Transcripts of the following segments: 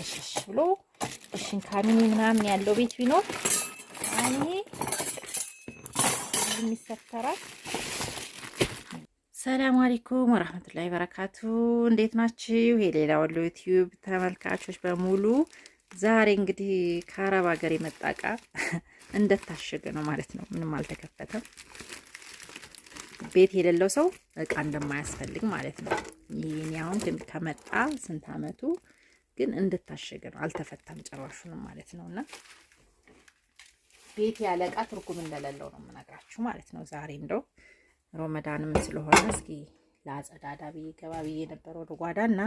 ፈሸሽ ብሎ kitchen cabinet ምናምን ያለው ቤት ቢኖር አሁን ይሄ ይሰተራል። ሰላም አለይኩም ወራህመቱላሂ በረካቱ። እንዴት ናችሁ? የሌላ ወሎ ዩቲዩብ ተመልካቾች በሙሉ ዛሬ እንግዲህ ከአረብ ሀገር የመጣ እቃ እንደታሸገ ነው ማለት ነው። ምንም አልተከፈተም። ቤት የሌለው ሰው እቃ እንደማያስፈልግ ማለት ነው። ይሄን አሁን ግን ከመጣ ስንት አመቱ ግን እንደታሸገ ነው፣ አልተፈታም ጭራሹንም ማለት ነው። እና ቤት ያለ እቃ ትርጉም እንደሌለው ነው የምነግራችሁ ማለት ነው። ዛሬ እንደው ሮመዳንም ስለሆነ እስኪ ለአጸዳዳ ብዬ ገባ ብዬ ነበር ወደ ጓዳ እና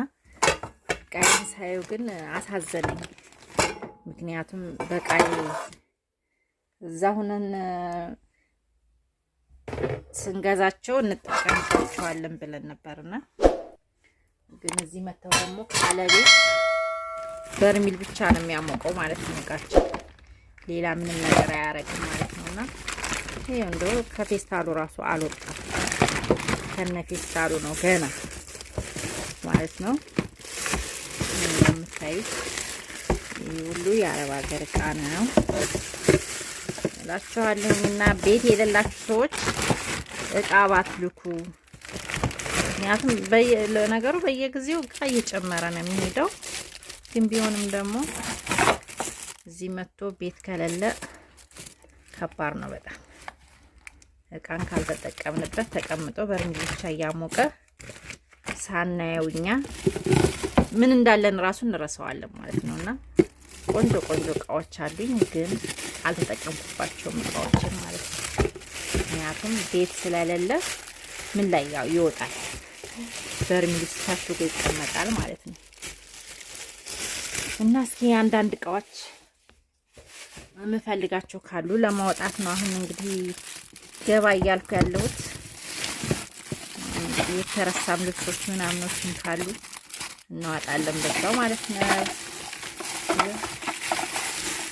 ቃይን ሳየው ግን አሳዘነኝ። ምክንያቱም በቃይ እዛ ሁነን ስንገዛቸው እንጠቀምባቸዋለን ብለን ነበርና ግን እዚህ መተው ደግሞ ካለቤት በርሚል ብቻ ነው የሚያሞቀው ማለት ነው። እቃችን ሌላ ምንም ነገር አያረግም ማለት ነውና ይሄ እንደው ከፌስታሉ ራሱ አልወጣም። ከነ ፌስታሉ ነው ገና ማለት ነው። እንደምታዩት ይህ ሁሉ የአረብ ሀገር እቃ ነው እላችኋለሁ። እና ቤት የሌላችሁ ሰዎች እቃ ባትልኩ። ምክንያቱም ለነገሩ በየጊዜው እቃ እየጨመረ ነው የሚሄደው። ግን ቢሆንም ደግሞ እዚህ መጥቶ ቤት ከሌለ ከባድ ነው በጣም። እቃን ካልተጠቀምንበት ተቀምጦ በርሚል ብቻ እያሞቀ ሳናየው እኛ ምን እንዳለን እራሱ እንረሳዋለን ማለት ነው። እና ቆንጆ ቆንጆ እቃዎች አሉኝ፣ ግን አልተጠቀምኩባቸውም እቃዎችን ማለት ነው። ምክንያቱም ቤት ስለሌለ ምን ላይ ያው ይወጣል፣ በርሚል ውስጥ ታሽጎ ይቀመጣል ማለት ነው። እና እስኪ አንዳንድ እቃዎች የምፈልጋቸው ካሉ ለማውጣት ነው አሁን እንግዲህ ገባ እያልኩ ያለሁት። የተረሳም ልብሶች ምናምኖችን ካሉ እናዋጣለን በዛው ማለት ነው።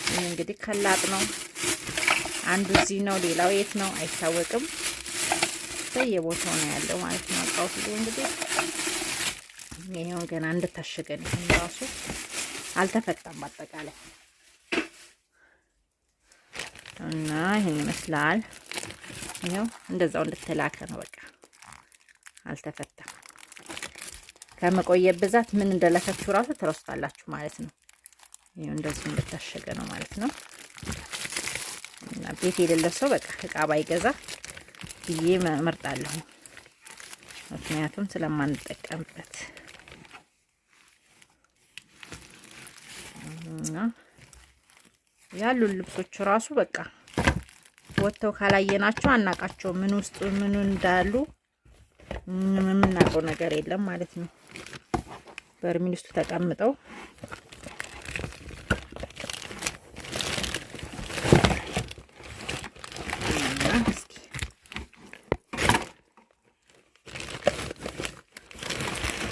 ይህ እንግዲህ ከላጥ ነው። አንዱ እዚህ ነው፣ ሌላው የት ነው አይታወቅም። በየቦታው ነው ያለው ማለት ነው። እቃው ሁሉ እንግዲህ ይሄውን ገና እንደታሸገ ነው። ይሄን ራሱ አልተፈታም አጠቃላይ እና ይሄን ይመስላል። ይኸው እንደዛው እንደተላከ ነው። በቃ አልተፈታም። ከመቆየት ብዛት ምን እንደላካችሁ ራሱ ትረሱታላችሁ ማለት ነው። ይኸው እንደዚሁ እንደታሸገ ነው ማለት ነው። እና ቤት የሌለ ሰው በቃ እቃ ባይገዛ ብዬ እመርጣለሁ። ምክንያቱም ስለማንጠቀምበት እና ያሉን ልብሶች ራሱ በቃ ወጥተው ካላየናቸው አናቃቸው። ምን ውስጥ ምን እንዳሉ የምናውቀው ነገር የለም ማለት ነው። በርሚል ውስጥ ተቀምጠው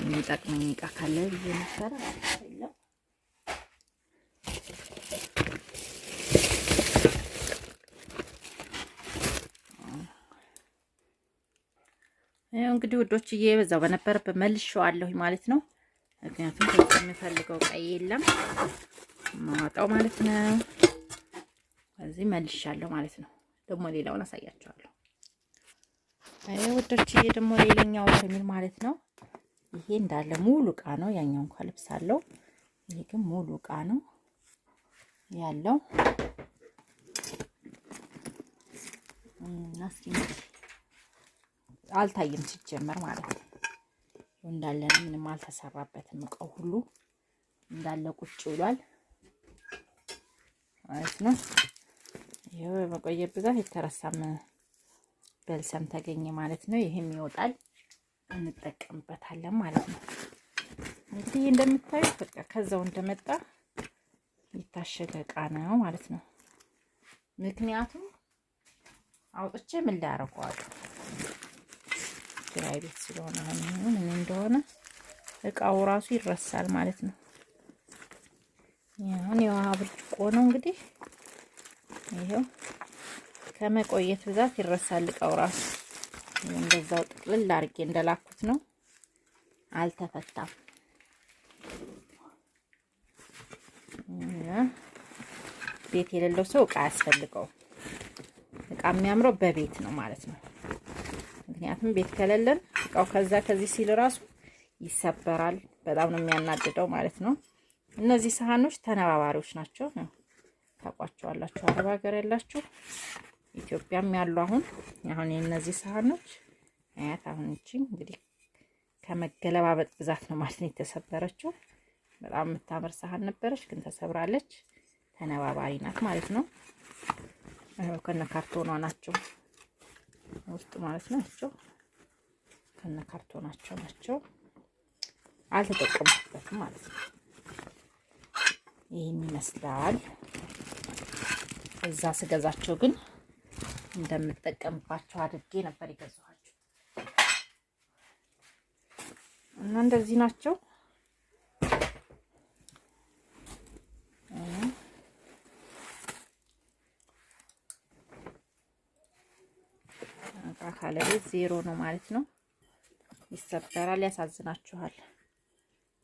የሚጠቅመኝ እቃ ካለ ብዬ ነበረ። እንግዲህ ውዶችዬ በዛው በነበረበት መልሼዋለሁኝ ማለት ነው። ምክንያቱም ከዚህ የምፈልገው እቃ የለም ማዋጣው ማለት ነው። እዚህ መልሻለሁ ማለት ነው። ደግሞ ሌላውን አሳያቸዋለሁ። አይ ውዶችዬ ደግሞ ሌላኛው በርሚል ማለት ነው። ይሄ እንዳለ ሙሉ እቃ ነው። ያኛው እንኳን ልብስ አለው። ይሄ ግን ሙሉ እቃ ነው ያለው እና እስኪ አልታየም ሲጀመር ማለት ነው። እንዳለ ምንም አልተሰራበትም። እቃው ሁሉ እንዳለ ቁጭ ብሏል ማለት ነው። ይሄው በመቆየት ብዛት የተረሳም በልሰም ተገኘ ማለት ነው። ይሄም ይወጣል እንጠቀምበታለን ማለት ነው። እንግዲህ እንደምታዩት በቃ ከዛው እንደመጣ የታሸገ እቃ ነው ማለት ነው። ምክንያቱም አውጥቼ ምን ላደርገዋለሁ ኪራይ ቤት ስለሆነ አሁን ይሁን ምን እንደሆነ እቃው ራሱ ይረሳል ማለት ነው። አሁን የውሃ ብርጭቆ ነው እንግዲህ ይሄው ከመቆየት ብዛት ይረሳል እቃው ራሱ። እንደዛው ጥቅልል አድርጌ እንደላኩት ነው፣ አልተፈታም። ቤት የሌለው ሰው እቃ አያስፈልገውም። እቃ የሚያምረው በቤት ነው ማለት ነው። ምክንያቱም ቤት ከሌለን እቃው ከዛ ከዚህ ሲል ራሱ ይሰበራል። በጣም ነው የሚያናድደው ማለት ነው። እነዚህ ሳህኖች ተነባባሪዎች ናቸው። ታውቋቸዋላችሁ፣ አረብ ሀገር ያላችሁ ኢትዮጵያም ያሉ አሁን አሁን የእነዚህ ሳህኖች አያት አሁን እቺ እንግዲህ ከመገለባበጥ ብዛት ነው ማለት ነው የተሰበረችው። በጣም የምታምር ሳህን ነበረች፣ ግን ተሰብራለች። ተነባባሪ ናት ማለት ነው። ከነ ካርቶኗ ናቸው ውስጥ ማለት ናቸው። ከነ ካርቶናቸው ናቸው። አልተጠቀምኩበትም ማለት ነው። ይህን ይመስላል። እዛ ስገዛቸው ግን እንደምጠቀምባቸው አድርጌ ነበር የገዛኋቸው እና እንደዚህ ናቸው። እቃ ካለ ቤት ዜሮ ነው ማለት ነው። ይሰበራል፣ ያሳዝናችኋል።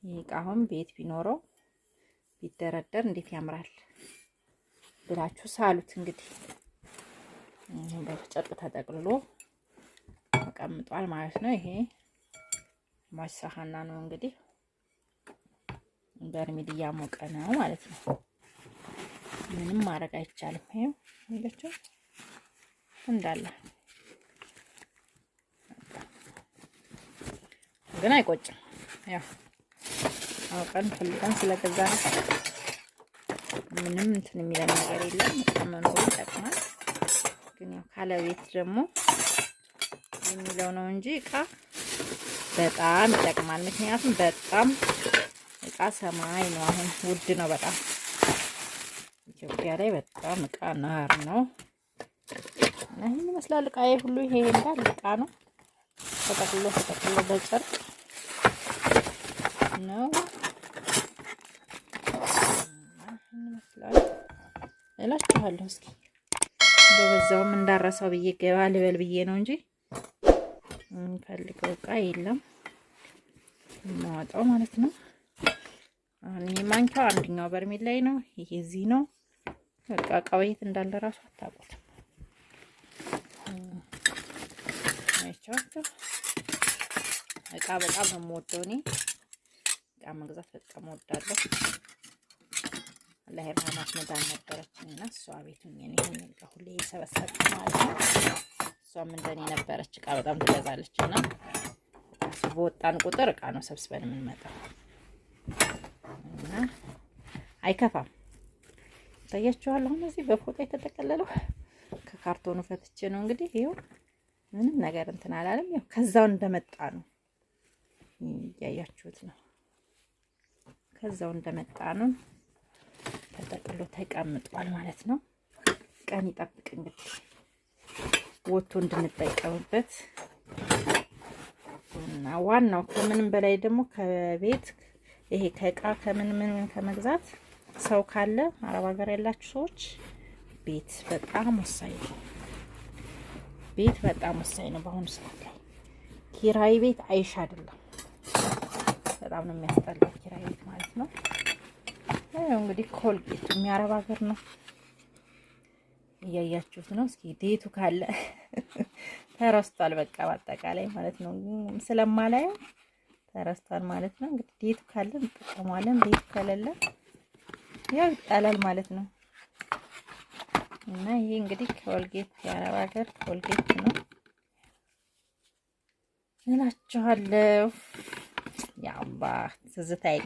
ይህ እቃ አሁን ቤት ቢኖረው ቢደረደር እንዴት ያምራል ብላችሁ ሳሉት። እንግዲህ በጨርቅ ተጠቅልሎ ተቀምጧል ማለት ነው። ይሄ ማሳሃና ነው እንግዲህ በርሚል እያሞቀ ነው ማለት ነው። ምንም ማድረግ አይቻልም። ይሄው ይለቸው እንዳለ ግን አይቆጭም። ያው አውቀን ፈልገን ስለገዛ ነው። ምንም እንትን የሚለን ነገር የለም። መኖሩ ይጠቅማል። ግን ያው ካለ ቤት ደግሞ የሚለው ነው እንጂ እቃ በጣም ይጠቅማል። ምክንያቱም በጣም እቃ ሰማይ ነው፣ አሁን ውድ ነው በጣም ኢትዮጵያ ላይ በጣም እቃ ናር ነው። እና ይህን ይመስላል እቃ ሁሉ ይሄ እንዳለ እቃ ነው። ተጠቅሎ ተጠቅሎ በጨርቅ ነው ይመስላል እላችኋለሁ። እስኪ በበዛውም እንዳረሳው ብዬ ገባ ልበል ብዬ ነው እንጂ የምፈልገው እቃ የለም የማወጣው ማለት ነው። አሁን ይሄ ማንኪያው አንደኛው በርሜል ላይ ነው፣ ይሄ እዚህ ነው። በቃ እቃው የት እንዳለ ራሱ አታውቁትም። አይቻችሁ እቃ በጣም ነው የምወደው እኔ እቃ መግዛት በጣም እወዳለሁ። አላህ ይርሐማት መዳን ነበረችኝ እና እሷ ቤት ሆኜ ነው ይሄን እቃ ሁሌ የሰበሰብኩት ማለት ነው። እሷም እንደኔ ነበረች፣ እቃ በጣም ትገዛለች እና በወጣን ቁጥር እቃ ነው ሰብስበን የምንመጣው እና አይከፋም። ይታያችኋል። አሁን እዚህ በፎጣ የተጠቀለለው ከካርቶኑ ፈትቼ ነው እንግዲህ ይኸው ምንም ነገር እንትን አላለም። ያው ከዛው እንደመጣ ነው እያያችሁት ነው። ከዛው እንደመጣ ነው ተጠቅሎ ተቀምጧል ማለት ነው። ቀን ይጠብቅ እንግዲህ ወጥቶ እንድንጠቀምበት እና ዋናው ከምንም በላይ ደግሞ ከቤት ይሄ ከእቃ ከምን ምን ከመግዛት ሰው ካለ አረብ ሀገር ያላችሁ ሰዎች ቤት በጣም ወሳኝ ነው። ቤት በጣም ወሳኝ ነው። በአሁኑ ሰዓት ላይ ኪራይ ቤት አይሻ አይደለም። በጣም ነው የሚያስጠላው ኪራይ ቤት ማለት ነው። ያው እንግዲህ ኮልጌት የሚያረብ ሀገር ነው እያያችሁት ነው። እስኪ date ኡ ካለ ተረስቷል፣ በቃ በአጠቃላይ ማለት ነው ስለማላየው ተረስቷል ማለት ነው። እንግዲህ date ኡ ካለ እንጠቀመዋለን፣ date ኡ ከሌለ ያው ይጣላል ማለት ነው። እና ይሄ እንግዲህ ኮልጌት የአረብ ሀገር ኮልጌት ነው እላችኋለሁ። ያባ ትዝታዬ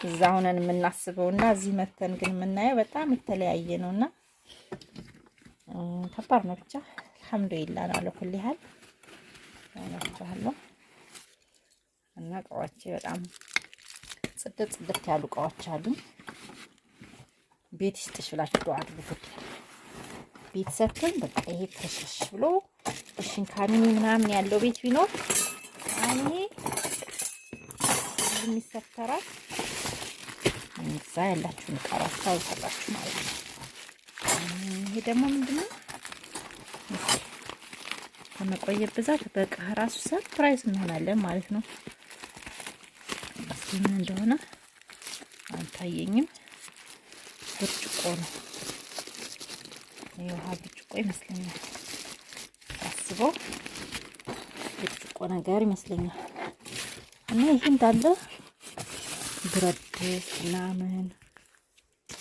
እዛ ሆነን የምናስበውና እዚህ መተን ግን የምናየው በጣም የተለያየ ነውና ከባድ ነው። ብቻ አልሐምዱሊላህ ነው አለኩል ያህል እላችኋለሁ። እና እቃዎቼ በጣም ጽድት ጽድት ያሉ እቃዎች አሉ። ቤት ይስጥሽ ብላችሁ ዱአ አድርጉ። ቤት ሰጥቶኝ በቃ ይሄ ፍርሽሽ ብሎ ሽን ካሚኒ ምናምን ያለው ቤት ቢኖር አሁን ይሄ ይሰተራል። እዛ ያላችሁን እቃ እራሱ ታውቃላችሁ ማለት ነው። ይሄ ደግሞ ምንድነው ከመቆየት ብዛት በቃ ራሱ surprise እንሆናለን ማለት ነው። እስኪ ምን እንደሆነ አልታየኝም። ብርጭቆ ነው፣ የውሃ ብርጭቆ ይመስለኛል። ሳስበው ብርጭቆ ነገር ይመስለኛል። እና ይሄ እንዳለ ብረት ድስት ምናምን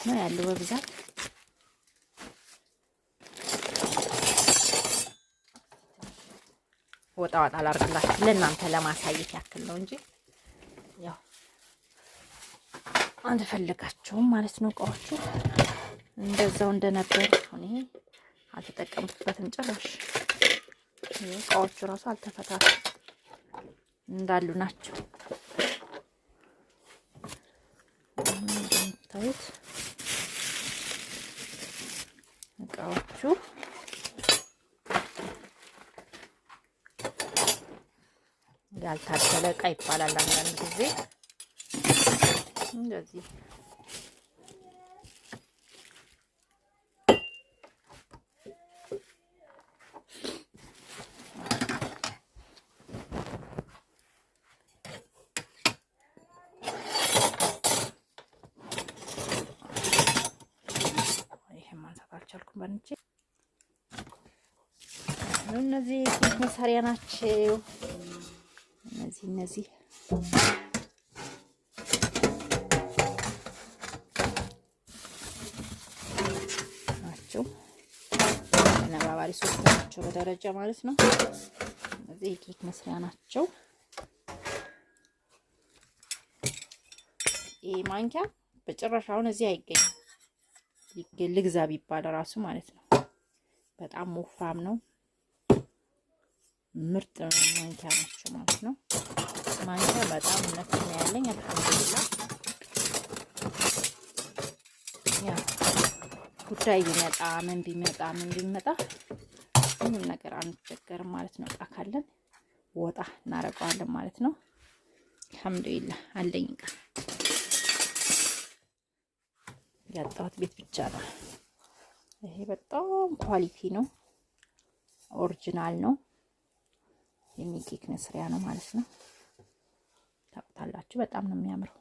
ነው ያለው በብዛት። ወጣ ወጣ ላድርግላችሁ ለእናንተ ለማሳየት ያክል ነው እንጂ ያው አልፈልጋቸውም ማለት ነው። እቃዎቹ እንደዛው እንደነበሩ እኔ አልተጠቀምኩበትም ጭራሽ። እቃዎቹ ራሱ አልተፈታቱ እንዳሉ ናቸው። እንደምታዩት እቃዎቹ ያልታደለ እቃ ይባላል አንዳንድ ጊዜ እንደዚህ። ይሄን ማንሳት አልቻልኩም በንቼ። እነዚህ ኬክ መሳሪያ ናቸው። እነዚህ ናቸው። ተነባባሪ ሶስት ናቸው በደረጃ ማለት ነው። እነዚህ የኬክ መስሪያ ናቸው። ይህ ማንኪያ በጭራሽ አሁን እዚህ አይገኝም። ልግዛ ቢባል ራሱ ማለት ነው። በጣም ወፍራም ነው። ምርጥ ማንኪያ ናቸው ማለት ነው። ማንኪያ በጣም ነፍ ነው ያለኝ አልሐምዱሊላህ። ያ ጉዳይ ቢመጣ ምን ቢመጣ ምን ቢመጣ ምንም ነገር አንቸገርም ማለት ነው። እቃ ካለን ወጣ እናደርገዋለን ማለት ነው። አልሐምዱሊላህ አለኝ እቃ። ያጣሁት ቤት ብቻ ነው። ይሄ በጣም quality ነው፣ original ነው። የኬክ መስሪያ ነው ማለት ነው። ታውቁታላችሁ። በጣም ነው የሚያምረው።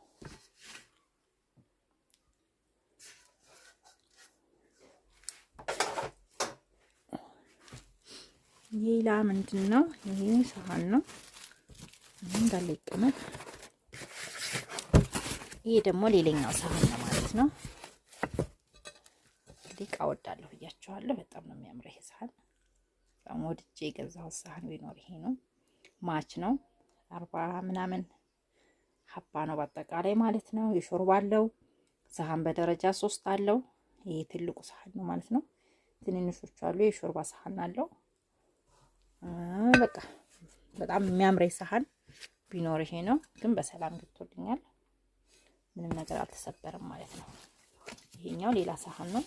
ሌላ ምንድን ነው? ይሄ ሰሃን ነው እንዳለ ይቀመጥ። ይሄ ደግሞ ሌላኛው ሰሃን ነው ማለት ነው። እንግዲህ እቃ ወዳለሁ ብያችኋለሁ። በጣም ነው የሚያምረው ይሄ ሰሃን። በጣም ወድጄ የገዛሁት ሰሃን ቢኖር ይሄ ነው። ማች ነው 40 ምናምን ሀባ ነው በአጠቃላይ ማለት ነው። የሾርባ አለው ሰሃን በደረጃ 3 አለው። ይሄ ትልቁ ሰሃን ነው ማለት ነው። ትንንሾቹ አሉ። የሾርባ ሰሃን አለው። በቃ በጣም የሚያምረኝ ሰሃን ቢኖር ይሄ ነው። ግን በሰላም ገብቶልኛል። ምንም ነገር አልተሰበረም ማለት ነው። ይሄኛው ሌላ ሰሃን ነው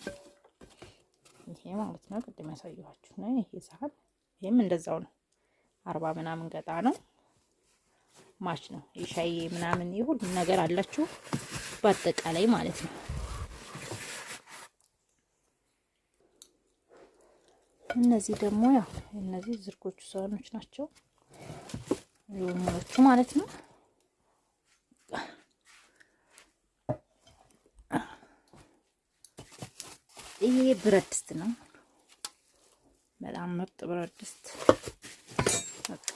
ይሄ ማለት ነው። ቅድም ያሳየኋችሁ ነው ይሄ ሰሃን። ይሄም እንደዛው ነው። 40 ምናምን ገጣ ነው። ማች ነው። የሻይ ምናምን የሁሉም ነገር አላችሁ በአጠቃላይ ማለት ነው። እነዚህ ደግሞ ያው እነዚህ ዝርጎቹ ሳህኖች ናቸው ሎሚዎቹ ማለት ነው። ይሄ ብረት ድስት ነው። በጣም ምርጥ ብረት ድስት። በቃ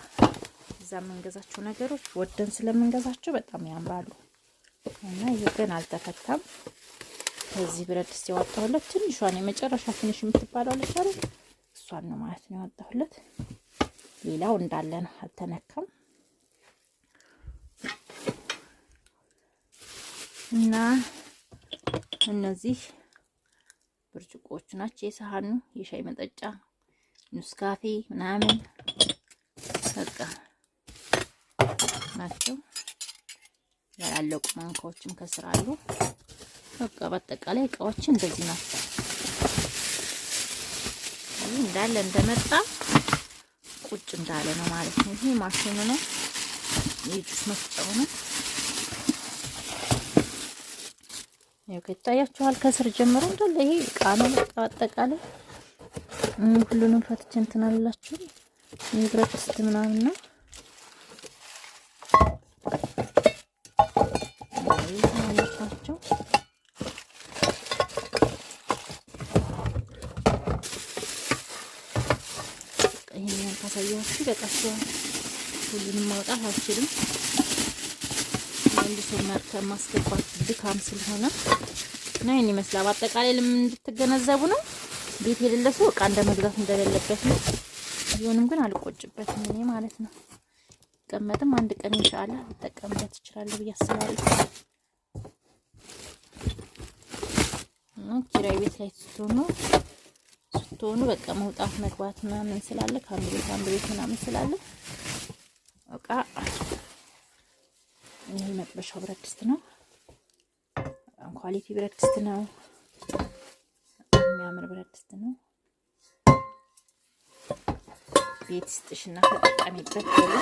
እዛ የምንገዛቸው ነገሮች ወደን ስለምንገዛቸው በጣም ያምራሉ። እና ይሄ ገና አልተፈታም። ከዚህ ብረት ድስት ያወጣሁለት ትንሿን የመጨረሻ ትንሽ የምትባለው አለች አይደል? እሷን ነው ማለት ነው ያወጣሁለት። ሌላው እንዳለ ነው፣ አልተነካም። እና እነዚህ ብርጭቆዎቹ ናቸው። የሰሃኑ የሻይ መጠጫ ኑስካፌ ምናምን በቃ ናቸው። ያላለቁ ማንካዎችም ከስር አሉ። በቃ በአጠቃላይ እቃዎች እንደዚህ ናቸው። ይህ እንዳለ እንደመጣ ቁጭ እንዳለ ነው ማለት ነው። ይሄ ማሽኑ ነው፣ የጁስ መፍጫው ነው። ያው ይታያችኋል ከስር ጀምሮ እንዳለ ይሄ እቃ ነው። በቃ በአጠቃላይ ሁሉንም ፈትቼ እንትን አላችሁ። የብረት ድስት ምናምን ነው። ናቸው። ካሳያችሁ ይበቃችኋል። ሁሉንም ማውጣት አልችልም። መልሶ መርከብ ማስገባት ድካም ስለሆነ እና ይሄን ይመስላል። በአጠቃላይ ለምን እንድትገነዘቡ ነው። ቤት የሌለ ሰው እቃ እንደመግዛት እንደሌለበት ነው። ቢሆንም ግን አልቆጭበትም እኔ ማለት ነው። ቀመጥም አንድ ቀን ኢንሻአላህ ልጠቀምበት እችላለሁ ብዬ አስባለሁ። እና ኪራይ ቤት ላይ ስትሆኑ በቃ መውጣት መግባት ምናምን ስላለ ከአንድ ቤት አንድ ቤት ምናምን ስላለ እቃ ይሄ መጥበሻው ብረት ድስት ነው። በጣም quality ብረት ድስት ነው። የሚያምር ብረት ድስት ነው። ቤት ስጥሽና ተጠቀሚበት ብሎ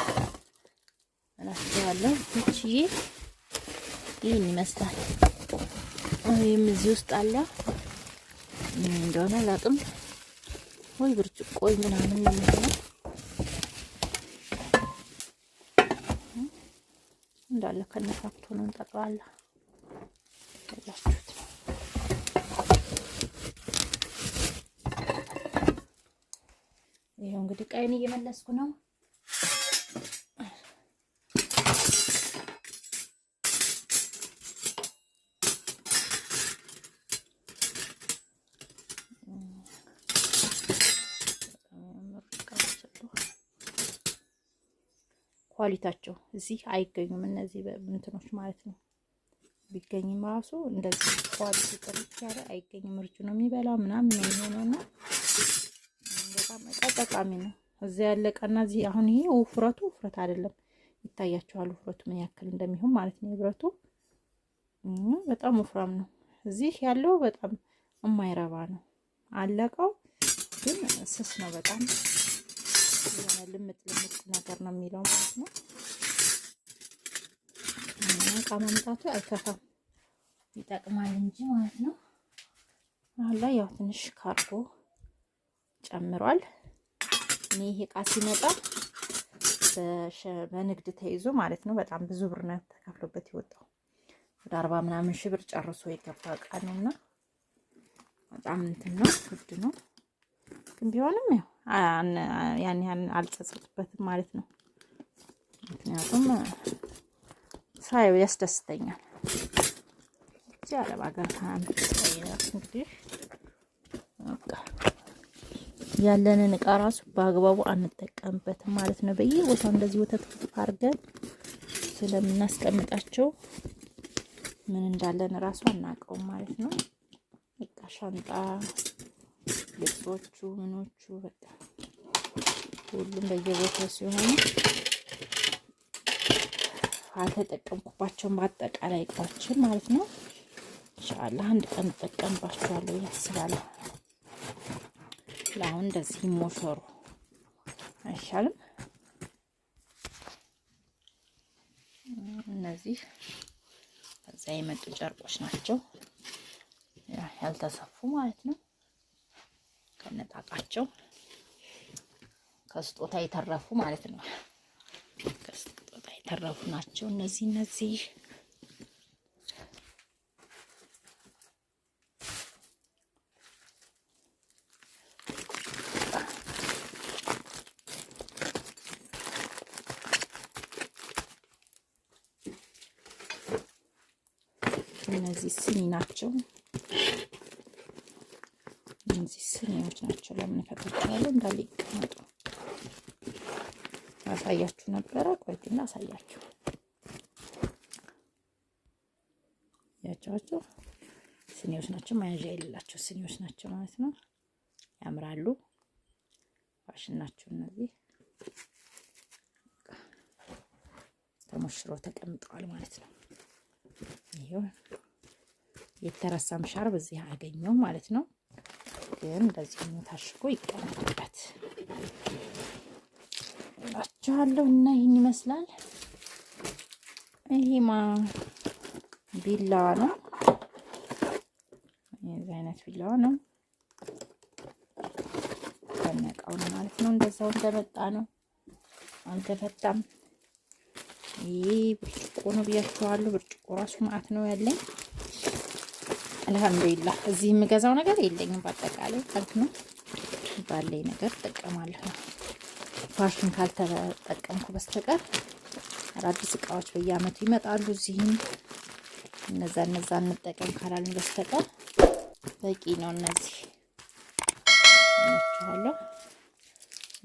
እላችኋለሁ። እቺ ይህን ይመስላል። ይህም እዚህ ውስጥ አለ ምን እንደሆነ አላውቅም። ወይ ብርጭቆ ምናምን ነው የሚሆነው እንዳለ ከነካርቶኑ ጠቅላላ ያያችሁት ነው። ይኸው እንግዲህ ቀይን እየመለስኩ ነው። quality ያቸው እዚህ አይገኙም፣ እነዚህ እንትኖች ማለት ነው። ቢገኝም ራሱ እንደዚህ quality ጥርት ያለ አይገኝም። እርጁ ነው የሚበላው ምናምን ነው የሚሆነው እና በጣም እቃ ጠቃሚ ነው። እዚያ ያለ እቃና እዚህ አሁን ይሄ ውፍረቱ ውፍረት አይደለም፣ ይታያቸዋል ውፍረቱ ምን ያክል እንደሚሆን ማለት ነው። የብረቱ በጣም ወፍራም ነው። እዚህ ያለው በጣም የማይረባ ነው። አለቀው ግን ስስ ነው በጣም የሆነ ልምጥ ልምጥ ነገር ነው የሚለው ማለት ነው። እቃ ማምጣቱ አይከፋም ይጠቅማል እንጂ ማለት ነው። አሁን ላይ ያው ትንሽ ካርጎ ጨምሯል። እኔ ይሄ እቃ ሲመጣ በንግድ ተይዞ ማለት ነው በጣም ብዙ ብር ነው ተከፍሎበት የወጣው። ወደ 40 ምናምን ሺህ ብር ጨርሶ የገባ እቃ ነውና በጣም እንትን ነው ውድ ነው። ግን ቢሆንም ያው ያን ያህል አልጸጸትበትም ማለት ነው። ምክንያቱም ሳየው ያስደስተኛል። እዚህ አረብ ሀገር እንግዲህ ያለንን እቃ ራሱ በአግባቡ አንጠቀምበትም ማለት ነው። በየቦታው እንደዚህ ወተት አድርገን ስለምናስቀምጣቸው ምን እንዳለን ራሱ አናውቀውም ማለት ነው። በቃ ሻንጣ፣ ልብሶቹ፣ ምኖቹ በቃ ሁሉም በየቦታው ሲሆኑ አልተጠቀምኩባቸውም በአጠቃላይ እቃዎችን ማለት ነው። ኢንሻአላህ አንድ ቀን እጠቀምባቸዋለሁ ያስባለሁ። ለአሁን እንደዚህ ሞፈሩ አይሻልም? እነዚህ ከዛ የመጡ ጨርቆች ናቸው ያልተሰፉ ማለት ነው። ከነጣቃቸው ከስጦታ የተረፉ ማለት ነው። ከስጦታ የተረፉ ናቸው እነዚህ እነዚህ ስኒ ናቸው። እነዚህ ስኒዎች ናቸው። ለምን እፈታቸዋለሁ? እንዳለ ይቀመጡ። አሳያችሁ ነበረ። ቆይ ግን አሳያችሁ። ያቻቸው ስኒዎች ናቸው። መያዣ የሌላቸው ስኒዎች ናቸው ማለት ነው። ያምራሉ። ፋሽን ናቸው እነዚህ። ተሞሽረው ተቀምጠዋል ማለት ነው። ይሄው የተረሳም ሻርብ እዚህ አገኘው ማለት ነው። ግን እንደዚህ ሆኖ ታሽጎ ይቀመጥበት እላችኋለሁ። እና ይህን ይመስላል። ይሄማ ቢላዋ ነው። የዚህ አይነት ቢላዋ ነው። ከነቃው ነው ማለት ነው። እንደዛው እንደመጣ ነው፣ አልተፈታም። ይሄ ብርጭቆ ነው ብያችኋለሁ። ብርጭቆ ራሱ ማአት ነው ያለኝ። አልሐምዱሊላህ እዚህ የምገዛው ነገር የለኝም በአጠቃላይ ማለት ነው። ባለኝ ነገር እጠቀማለሁ። ፋሽን ካልተጠቀምኩ በስተቀር አዳዲስ እቃዎች በየአመቱ ይመጣሉ። እዚህም እነዛ እንጠቀም ካላልን በስተቀር በቂ ነው። እነዚህ እላችኋለሁ።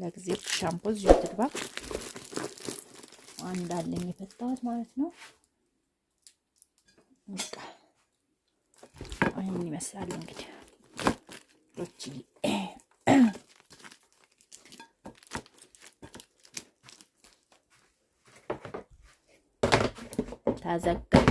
ለጊዜው ሻምፖ እዚሁ ትግባ። አንድ አለኝ የፈታሁት ማለት ነው። በቃ ይህን ይመስላል እንግዲህ ሮቺ። ተዘጋ።